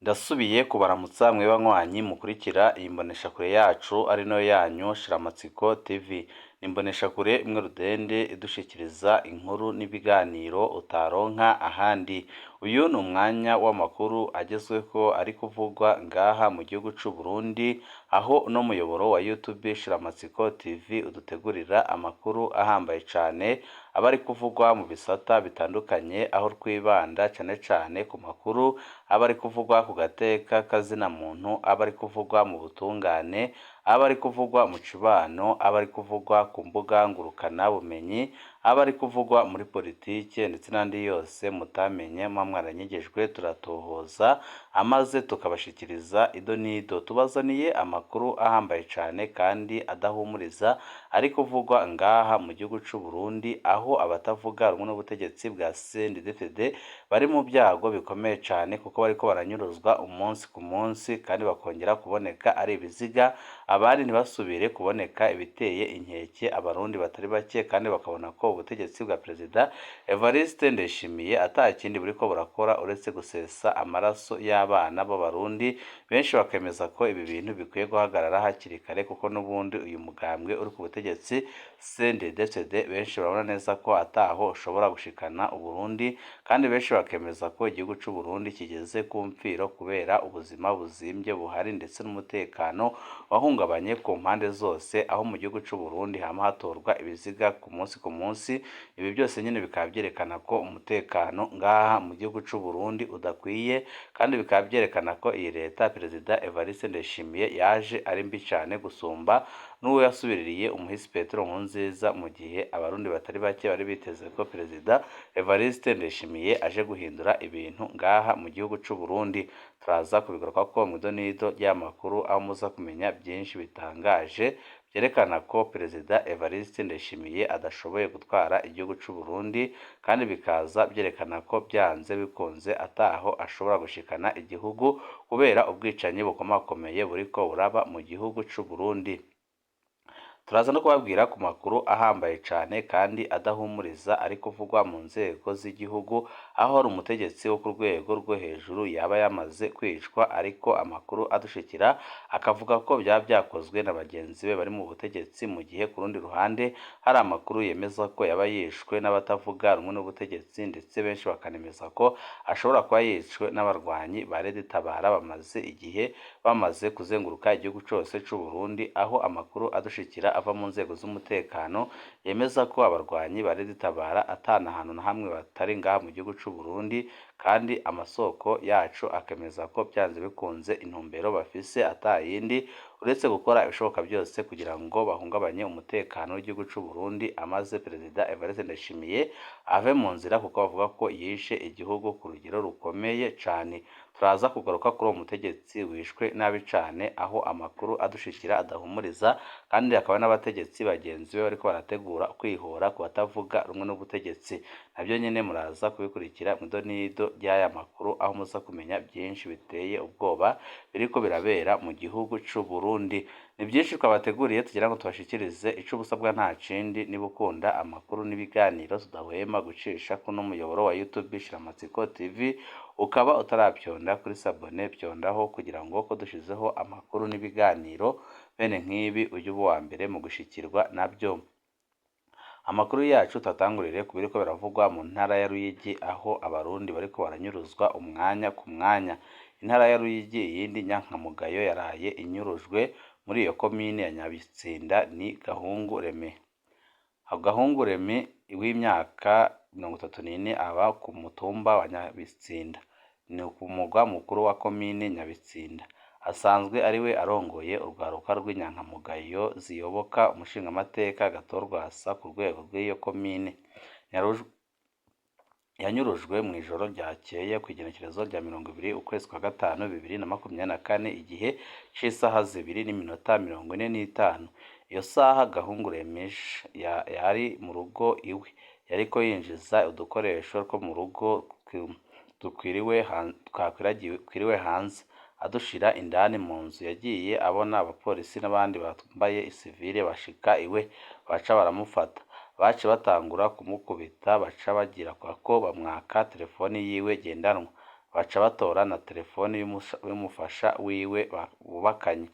Ndasubiye kubaramutsa mwe banywanyi mukurikira iyi mboneshakure yacu ari nayo yanyu Shiramatsiko TV. Ni imboneshakure imwe rudende idushikiriza inkuru n'ibiganiro utaronka ahandi. Uyu ni umwanya w'amakuru agezweho ari kuvugwa ngaha mu gihugu c'u Burundi, aho uno muyoboro wa YouTube Shiramatsiko TV udutegurira amakuru ahambaye cane aba ari kuvugwa mu bisata bitandukanye, aho twibanda cane cane ku makuru aba ari kuvugwa ku gateka kazina muntu, aba ari kuvugwa mu butungane, aba ari kuvugwa mu cibano, aba ari kuvugwa ku mbuga ngurukana bumenyi, aba ari kuvugwa muri politike ndetse n'andi yose mutamenye muba mwaranyegejwe, turatohoza amaze tukabashikiriza ido n'ido. Tubazaniye amakuru ahambaye cane kandi adahumuriza ari kuvugwa ngaha mu gihugu c'u Burundi, aho abatavuga rumwe n'ubutegetsi bwa CNDD-FDD bari mu byago bikomeye cane kuko bariko baranyuruzwa umunsi ku munsi kandi bakongera kuboneka ari ibiziga, abandi ntibasubire kuboneka, ibiteye inkeke abarundi batari bake kandi bakabona ko ubutegetsi bwa Perezida Evariste Ndayishimiye ata kindi buriko burakora uretse gusesa amaraso y'abana b'abarundi. Benshi bakemeza ko ibi bintu bikwiye guhagarara hakiri kare kuko n'ubundi uyu mugambwe uri ku butegetsi CNDD-FDD benshi barabona neza ko ataho ushobora gushikana Uburundi, kandi benshi bakemeza ko igihugu c'u Burundi kigeze ku mfiro kubera ubuzima buzimvye buhari ndetse n'umutekano wahungabanye ku mpande zose, aho mu gihugu c'u Burundi hama hatorwa ibiziga ku munsi ku munsi. Ibi byose nyene bikaba vyerekana ko umutekano ngaha mu gihugu c'u Burundi udakwiye, kandi bikaba vyerekana ko iyi leta Perezida Evariste Ndayishimiye yaje ari mbi cane gusumba n'uwo yasubiririye umuhisi Petero Nkurunziza, mu gihe abarundi batari bake bari biteze ko Perezida Evariste Ndayishimiye aje guhindura ibintu ngaha mu gihugu c'u Burundi. Turaza kubigarukako mw'ido n'ido ry'amakuru, aho muza kumenya byinshi bitangaje vyerekana ko Perezida Evariste Ndayishimiye adashoboye gutwara igihugu c'u Burundi, kandi bikaza vyerekana ko vyanze bikunze ataho ashobora gushikana igihugu kubera ubwicanyi bukomakomeye buriko buraba mu gihugu c'u Burundi. Turaza no kubabwira ku makuru ahambaye cane kandi adahumuriza ari kuvugwa mu nzego z'igihugu, aho hari umutegetsi wo ku rwego rwo hejuru yaba yamaze kwicwa, ariko amakuru adushikira akavuga ko byaba vyakozwe na bagenzi be bari mu butegetsi, mu gihe ku rundi ruhande hari amakuru yemeza ko yaba yishwe n'abatavuga rumwe n'ubutegetsi, ndetse benshi bakanemeza ko ashobora kuba yishwe n'abarwanyi ba Red Tabara bamaze igihe bamaze kuzenguruka igihugu cose c'u Burundi, aho amakuru adushikira ava mu nzego z'umutekano yemeza ko abarwanyi ba Red Tabara ata na hantu na hamwe batari ngaha mu gihugu c'u Burundi, kandi amasoko yacu akemeza ko vyanze bikunze intumbero bafise ata yindi uretse gukora ibishoboka byose kugira ngo bahungabanye umutekano w'igihugu c'u Burundi, amaze Perezida Evariste Ndayishimiye ave mu nzira kuko bavuga ko yishe igihugu ku rugero rukomeye cane. Turaza kugaruka kuri uwo mutegetsi wishwe nabi cane, aho amakuru adushikira adahumuriza, kandi hakaba n'abategetsi bagenzi be bariko barategura kwihora ku batavuga rumwe n'ubutegetsi. Navyo nyene muraza kubikurikira mw'ido n'ido ry'aya makuru, aho muza kumenya byinshi biteye ubwoba biriko birabera mu gihugu c'u Burundi. Ni byinshi twabateguriye tugira ngo tubashikirize. Ico ubusabwa nta kindi, niba ukunda amakuru n'ibiganiro tudahwema gucisha kuno muyoboro wa YouTube Shiramatsiko TV, ukaba utaravyonda kuri s'abonner, vyondaho kugira ngo ko dushizeho amakuru n'ibiganiro bene nk'ibi ujye uba uwa mbere mu gushikirwa nabyo. Amakuru yacu tuatangurire ku biriko biravugwa mu ntara ya Ruyigi, aho abarundi bariko baranyuruzwa umwanya ku mwanya. Intara ya Ruyigi, iyindi nyankamugayo yaraye inyurujwe muri iyo komine ya Nyabitsinda ni Gahungu Remy. Gahungu Remy w'imyaka 34 aba ku mutumba wa Nyabitsinda, ni ku mugwa mukuru wa komine Nyabitsinda. Asanzwe ariwe arongoye urwaruka rw'inyankamugayo ziyoboka umushingamateka Gatorwasa ku rwego rw'iyo komine. Yanyurujwe mw'ijoro ryakeye kw'igenekerezo rya 20 ukwezi kwa gatanu 2024, igihe c'isaha 2:45. Iyo saha Gahungu Remy yari mu rugo iwe, yariko yinjiza udukoresho two mu rugo twakwiriwe hanze adushira indani mu nzu. Yagiye abona abapolisi n'abandi bambaye isivile bashika iwe, baca baramufata. Baciye batangura kumukubita, baca bagira ko bamwaka telefoni yiwe ngendanwa. Baca batora na telefoni y'umufasha wiwe bubakanye.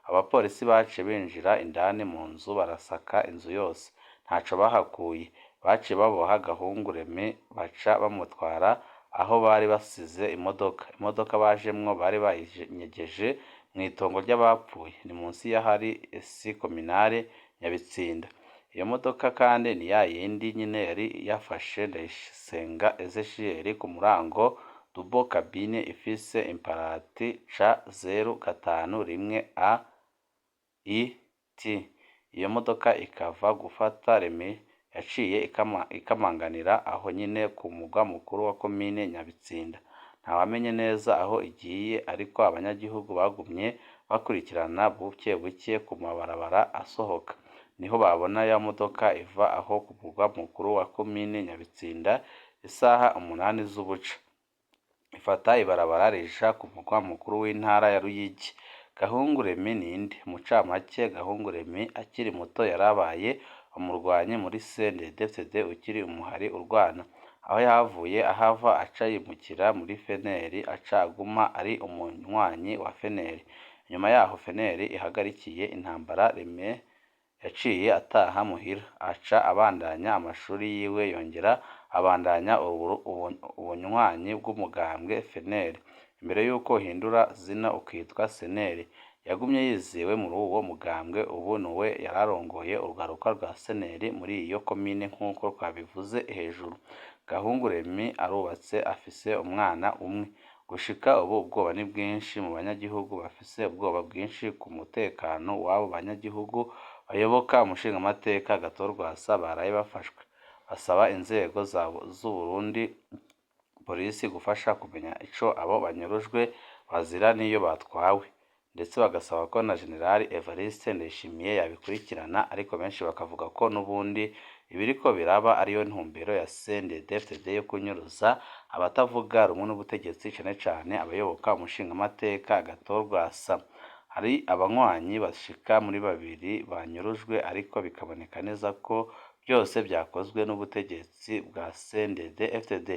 Abapolisi baciye binjira indani mu nzu barasaka inzu yose, ntaco bahakuye. Baciye baboha Gahungu Remy baca bamutwara aho bari basize imodoka. Imodoka bajemwo bari bayinyegeje mw'itongo ry'abapfuye, ni munsi y'ahari esi kominare Nyabitsinda. Iyo modoka kandi ni ya yindi nyene yari yafashe Ndayisenga Ezechiel ku murango, double cabine ifise imparati C051 A I T. Iyo modoka ikava gufata Remy yaciye ikamanganira aho nyene ku mugwa mukuru wa komine Nyabitsinda. Ntawamenye neza aho igiye, ariko abanyagihugu bagumye bakurikirana buke buke ku mabarabara asohoka. Niho babona ya modoka iva aho ku mugwa mukuru wa komine Nyabitsinda isaha 8 z'ubuca. Ifata ibarabara rija ku mugwa mukuru w'intara ya Ruyigi. Gahungu Remy ninde? Mu ncamake, Gahungu Remy akiri muto yarabaye umurwanyi muri CNDD-FDD ukiri umuhari urwana. Aho yahavuye ahava aca yimukira muri FNL, aca aguma ari umunywanyi wa FNL. Inyuma yaho FNL ihagarikiye intambara, Remy yaciye ataha muhira, aca abandanya amashuri yiwe, yongera abandanya ubunywanyi bw'umugambwe FNL. Imbere y'uko uhindura zina ukitwa SNL, yagumye yizewe muri uwo mugambwe. Ubu niwe yararongoye urwaruka rwa SNL muri iyo komine nk'uko twabivuze hejuru. Gahungu Remy arubatse, afise umwana umwe. Gushika ubu ubwoba ni bwinshi mu banyagihugu, bafise ubwoba bwinshi ku mutekano w'abo banyagihugu bayoboka umushingamateka Agathon Rwasa baraye bafashwe. Basaba inzego z'Uburundi, polisi, gufasha kumenya ico abo banyurujwe bazira n'iyo batwawe. Ndetse bagasaba ko na General Evariste Ndayishimiye yabikurikirana, ariko benshi bakavuga ko n'ubundi ibiriko biraba ariyo ntumbero ya CNDD-FDD yo kunyuruza abatavuga rumwe n'ubutegetsi, cane cane abayoboka umushingamateka Agathon Rwasa. Hari abanywanyi bashika muri babiri banyurujwe, ariko bikaboneka neza ko byose vyakozwe n'ubutegetsi bwa CNDD-FDD.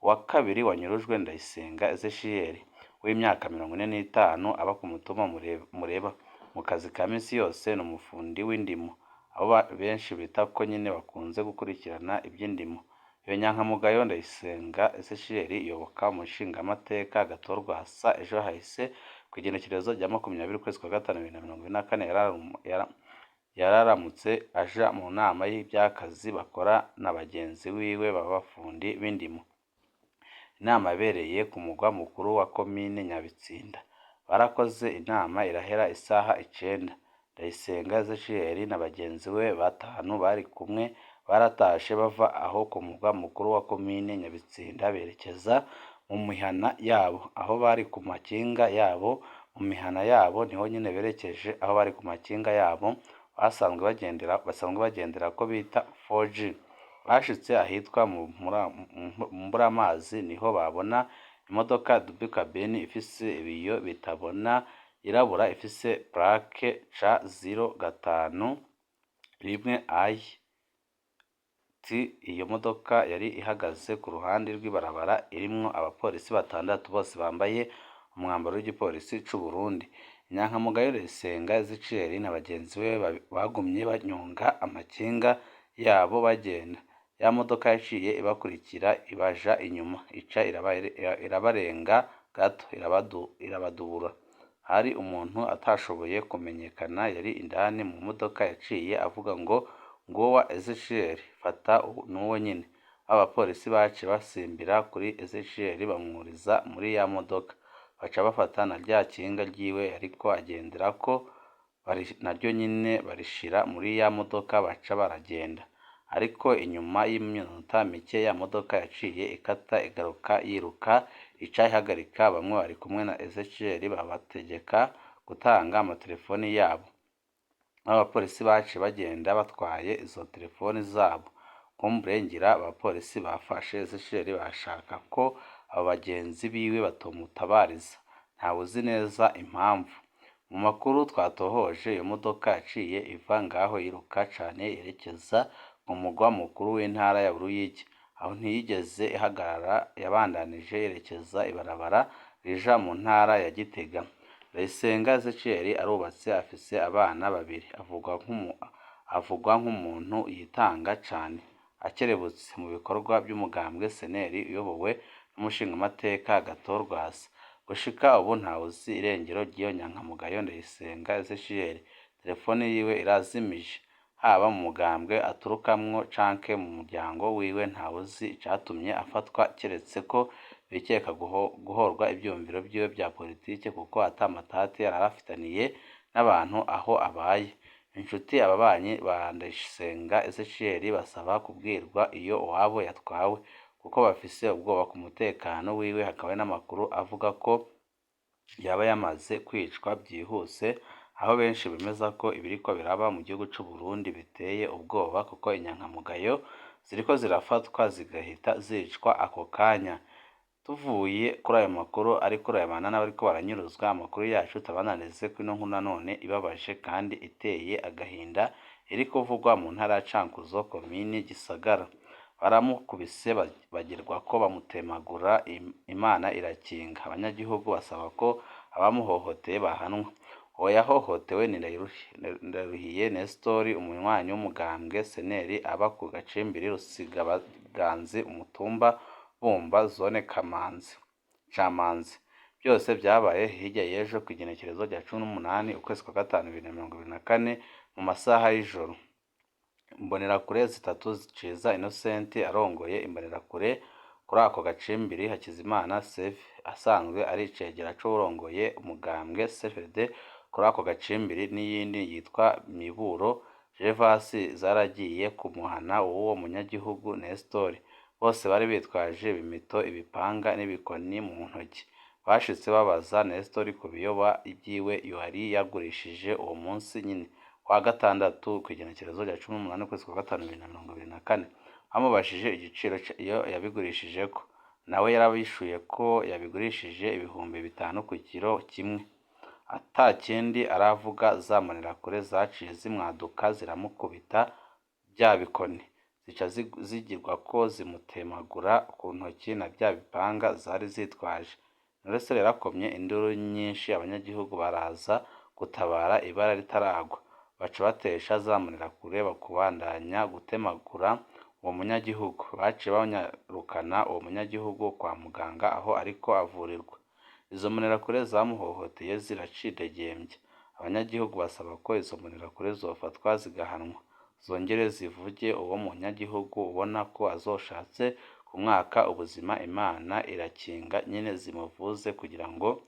Uwa kabiri wanyurujwe Ndayisenga Ezechiel w'imyaka 45, aba ku mutumba Mureba. Mu kazi ka misi yose ni umufundi w'indimo, abo benshi bita ko nyene bakunze gukurikirana ivy'indimo. Iyo nyankamugayo Ndayisenga Ezechiel iyoboka umushingamateka Agathon Rwasa ejo hahise kw'igenekerezo rya 20 ukwezi kwa gatanu 2024 yararamutse aja mu nama y'ivy'akazi bakora na bagenzi biwe b'abafundi b'indimo. Inama yabereye ku mugwa mukuru wa komine Nyabitsinda. Barakoze inama irahera isaha 9. Ndayisenga Ezechiel na bagenzi we batanu bari kumwe baratashe bava aho ku mugwa mukuru wa komine Nyabitsinda berekeza mu mihana yabo, aho bari ku makinga yabo. Mu mihana yabo niho nyene berekeje, aho bari ku makinga yabo basanzwe bagendera ko bita 4G. Bashitse ahitwa mu Mburamazi niho babona imodoka double cabine ifise ibiyo bitabona yirabura, ifise plaque C051 I T. Iyo modoka yari ihagaze ku ruhande rw'ibarabara irimwo abapolisi batandatu bose bambaye umwambaro w'igipolisi c'u Burundi. Inyankamugayo Ndayisenga Ezechiel na bagenzi be bagumye banyonga amakinga yabo bagenda. Ya modoka yaciye ibakurikira ibaja inyuma, ica irabarenga gato, irabadubura. Hari umuntu atashoboye kumenyekana yari indani mu modoka yaciye avuga ngo nguwo wa Ezechiel, fata n'uwo nyene. Ba bapolisi baciye basimbira kuri Ezechiel bamwuriza muri ya modoka, baca bafata na rya kinga ryiwe yariko agenderako naryo nyene barishira muri ya modoka, baca baragenda. Ariko inyuma y'iminota mike ya modoka yaciye ikata igaruka yiruka, ica ihagarika bamwe bari kumwe na Ezechiel, babategeka gutanga amatelefoni yabo. Abapolisi baciye bagenda batwaye izo telefoni zabo. Kumbure ngira abapolisi bafashe Ezechiel bashaka ko abo bagenzi biwe batomutabariza, ntawuzi neza impamvu. Mu makuru twatohoje, iyo modoka yaciye iva ngaho yiruka cane yerekeza ku mugwa mukuru w'intara ya Ruyigi. Aho ntiyigeze ihagarara, yabandanije yerekeza ibarabara rija mu ntara ya Gitega. Ndayisenga Ezechiel arubatse, afise abana babiri, avugwa nk'umuntu yitanga cane, akerebutse mu bikorwa vy'umugambwe CNL uyobowe n'umushingamateka Agathon Rwasa. Gushika ubu ntawuzi irengero ry'iyo nyankamugayo Ndayisenga Ezechiel. Telefone yiwe irazimije, haba mu mugambwe aturukamwo canke mu muryango wiwe ntawuzi icatumye afatwa kiretse ko bikeka guhorwa ivyiyumviro vyiwe vya politike kuko ata matati yarafitaniye n'abantu aho abaye. Inshuti, ababanyi ba Ndayisenga Ezechiel basaba kubwirwa iyo uwabo yatwawe kuko bafise ubwoba ku mutekano wiwe. Hakaba n'amakuru avuga ko yaba yamaze kwicwa vyihuse, aho benshi bemeza ko ibiriko biraba mu gihugu c'u Burundi biteye ubwoba kuko inyankamugayo ziriko zirafatwa zigahita zicwa ako kanya. Tuvuye kuri ayo makuru ariko urayabana n'abariko baranyuruzwa, amakuru yacu tubandanirize kuri ino nkuru nanone ibabaje kandi iteye agahinda iri kuvugwa mu ntara ya Cankuzo, komini Gisagara. Baramukubise bagirwako bamutemagura, Imana irakinga. Abanyagihugu basaba ko abamuhohoteye bahanwa. Uwo yahohotewe ni Ndaruhiye Nestor, umunywanyi w'umugambwe CNL aba ku gacimbiri Rusigabaganzi, umutumba Bumba, zone Camanzi. Byose vyabaye hirya y'ejo kw'igenekerezo rya 18 ukwezi kwa gatanu 2024 mu masaha y'ijoro. Imbonerakure zitatu, Ciza Innocent arongoye imbonerakure kuri ako gacimbiri, Hakizimana Seve asanzwe ari icegera c'uwurongoye umugambwe CFD kuri ako gacimbiri, n'iyindi yitwa Miburo Gervasi zaragiye kumuhana w'uwo munyagihugu Nestor. Bose bari bitwaje ibimito, ibipanga n'ibikoni mu ntoki. Bashitse babaza Nestor ku biyoba vyiwe yari yagurishije uwo munsi nyene kwa gatandatu kw'igenekerezo rya 18 ukwezi kwa gatanu 2024. Bamubajije igiciro iyo yabigurishijeko, nawe yarabishuye ko yabigurishije 5000 ku kiro kimwe. Ata kindi aravuga, za mbonerakure zaciye zimwaduka ziramukubita vya bikoni, zica zigirwako zimutemagura ku ntoki na vya bipanga zari zitwaje. Nestor yarakomye induru nyinshi, abanyagihugu baraza gutabara ibara ritaragwa, baca batesha za mbonerakure kubandanya gutemagura uwo munyagihugu. Baciye banyarukana uwo munyagihugu kwa muganga aho ariko avurirwa. Izo mbonerakure zamuhohoteye ziracidegembya. Abanyagihugu basaba ko izo mbonerakure zofatwa zigahanwa, zongere zivuge uwo munyagihugu ubona ko azoshatse kumwaka ubuzima, Imana irakinga nyene zimuvuze kugira ngo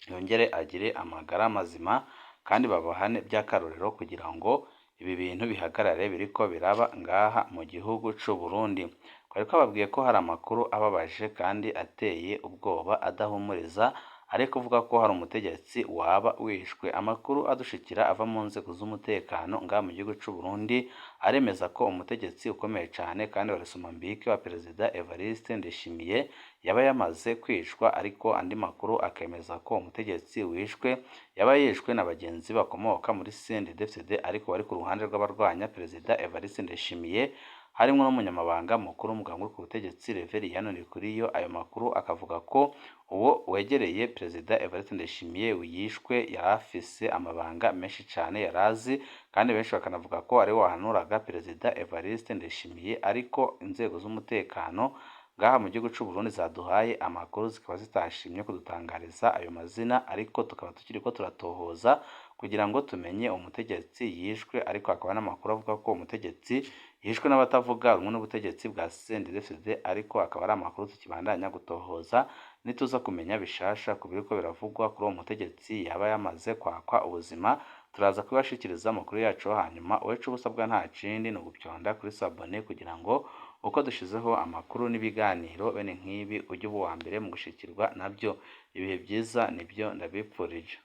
yongere agire amagara mazima, kandi babahane vy'akarorero kugira ngo ibi bintu bihagarare biriko biraba ngaha mu gihugu c'u Burundi. Twari twababwiye ko hari amakuru ababaje kandi ateye ubwoba adahumuriza, ariko uvuga ko hari umutegetsi waba wishwe. Amakuru adushikira ava mu nzego z'umutekano ngaha mu gihugu c'u Burundi aremeza ko umutegetsi ukomeye cane kandi wa Rusumambike wa Perezida Evariste Ndayishimiye yaba yamaze kwicwa, ariko andi makuru akemeza ko umutegetsi wishwe yaba yishwe na bagenzi bakomoka muri CNDD-FDD ariko bari ku ruhande rw'abarwanya Perezida Evariste Ndayishimiye, harimwo n'umunyamabanga mukuru w'umugambwe uri ku butegetsi Reverien Ndikuriyo. Ayo makuru akavuga ko uwo wegereye Perezida Evariste Ndayishimiye yishwe yari afise amabanga menshi cane yarazi, kandi benshi bakanavuga ko ariwe wahanuraga Perezida Evariste Ndayishimiye. Ariko inzego z'umutekano ngaha mu gihugu c'u Burundi zaduhaye amakuru zikaba zitashimye kudutangariza ayo mazina, ariko tukaba tukiriko turatohoza kugira ngo tumenye umutegetsi yishwe. Ariko hakaba n'amakuru avuga ko umutegetsi yishwe n'abatavuga rumwe n'ubutegetsi bwa CNDD-FDD, ariko akaba ari amakuru tukibandanya gutohoza. Nituza kumenya bishasha ku biriko biravugwa kuri uwo mutegetsi yaba yamaze kwakwa ubuzima, turaza kubibashikiriza amakuru yacu. Hanyuma uwecu ubusabwa nta kindi ni ugupyonda kuri sabone kugira ngo uko dushizeho amakuru n'ibiganiro bene nk'ibi ujye uba uwa mbere mu gushikirwa nabyo. Ibihe byiza nibyo ndabipfurije.